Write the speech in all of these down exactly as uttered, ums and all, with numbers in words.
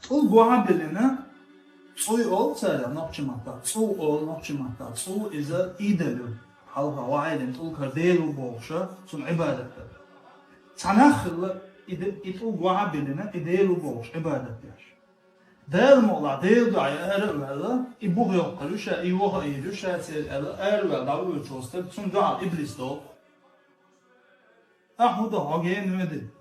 ТӀул гохьа биллина, цӀуй олу цара нохчийн маттахь, цӀу олу нохчийн маттахь, цӀу иза идол ю. Хьалха вахьайдина тӀулкара дела ву бохуша, цунна Ӏибадат дар. Цхьа нах хилла, и де-, и тӀул гохьа биллина, и дела ву бохуш Ӏибадат деш. Дала мукъалахь, дела дуьхьа ара а ваьлла, и буха йоккхур ю ша, и йоха а йийр ю ша церан аьлла, ара а ваьлла, дӀавоьдуш волу стаг, цунна дуьхьал иблис доху. Ахьа хӀун до хьо гена веди?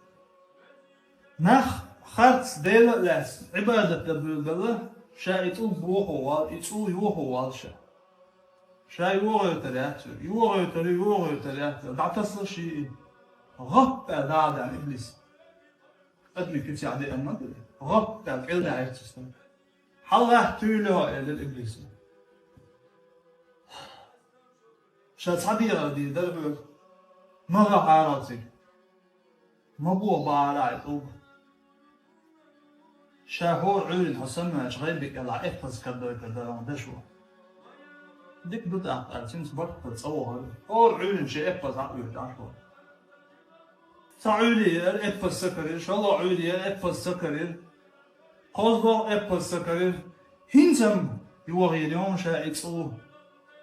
Нах харц Дела а лаьцна, Ӏибадат дан буьйлабелла, ша и тӀулг бохо вал, и цӀу йохо вал ша. Ша йогӀуьйтур яц, йогӀуьйтур, йогӀуьйтур яц, дӀатасла ший и. ГӀап аьлла дӀа а даьхьна иблис. Адамийн куьцехь деана ма ду. ГӀап аьлла кӀел даьхьира цу стага. ХьалагӀатта туьйла хьо, элира иблиса. Ша цхьа дегӀар дийр дара хьоьга. Ма гӀахьара цига. Ма бохабахьара хьайн тӀулг. Ша хӀора Ӏуьйранна хьо самаваьлча гӀайби кӀелахь эппаз карадойтур дара хьуна дашо. Дика ду тӀаккха аьлла, цуьнца барт а бан цӀа вахара. ХӀора Ӏуьйранна шен эппаз Ӏа а оьцуш Ӏаш вара. Цхьа Ӏуьйре яра, эппаз ца карийра, шолгӀа Ӏуьйре яра, эппаз ца карийра. КхозлагӀа эппаз ца карийра. ХӀинца-м йохийра йома ша и цӀу.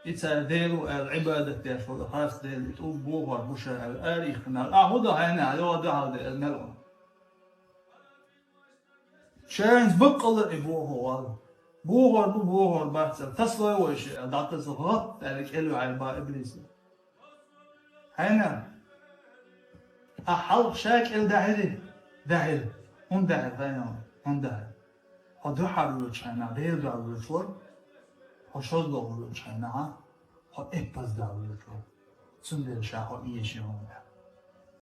И цара Дела ву аьлла Ӏибадат деш волу харц Дела, и тӀулг бохор бу ша аьлла, ара ихкина. Ахьа хӀун до хьайна, йогӀу дуьхьал де аьлла мел ван. Ша хӀинца баккъалла и бохо валла. Бохор бу, бохор бац аьлла, таслой вай ши аьлла, дӀатаса гӀап аьлла кӀел ваьхьира бах иблиса. Хьайна, ахьа хьалха ша кӀел даьхьирий? Даьхьира. ХӀунда даьхьира, хьайна? ХӀунда даьхьира? Хьо дуьхьал воьдучу хьайна, Дела дуьхьал воьдуш вара. Хьо шозлагӀа воьдучу хьайна, хьо эппаз дуьхьал воьдуш вара. Цундела ша хьо эшийна вара.